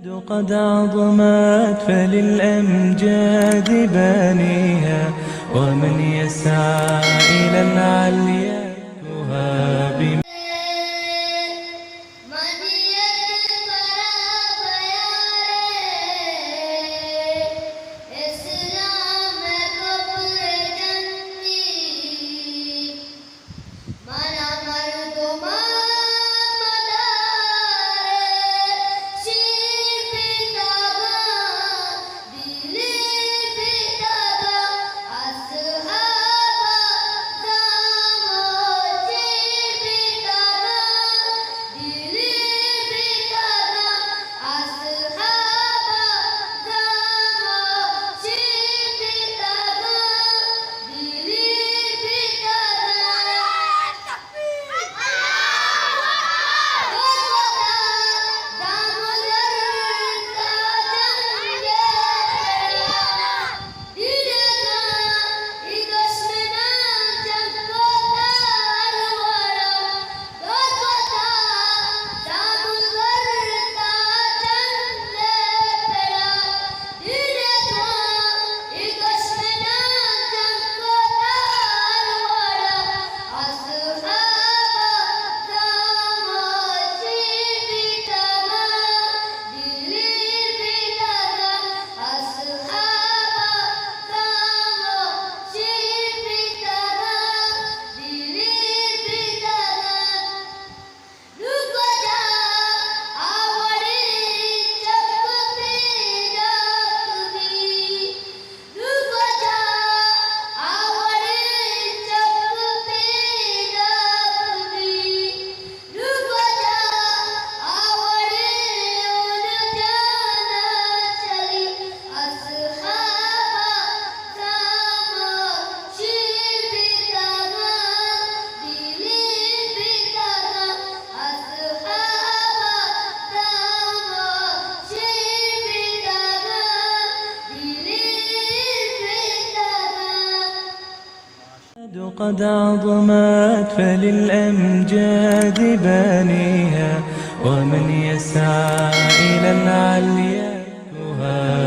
قد عظمت فللأمجاد بانيها، ومن يسعى إلى العليا يهاب. من ءَ مردماں مدار، چی بیتگ اَنت، دلی بیتگ اَنت، اصحاباں زانو چی بیتگ اَنت، دلی بیتگ اَنت، اصحاباں زانو چی بیتگ اَنت، دلی بیتگ اَنت. نوں کجا آ وڑیں چک پیدا کنی، نوں کجا آ وڑیں چک پیدا کنی، نوں کجا آ وڑیں اون جانا چلی. اصحاباں زانو چی بیتگ اَنت، دلی بیتگ اَنت، اصحاباں زانو چی بیتگ اَنت، دلی بیتگ اَنت. قد عظمت فللأمجاد بانيها، ومن يسعى إلى العليا يهاب.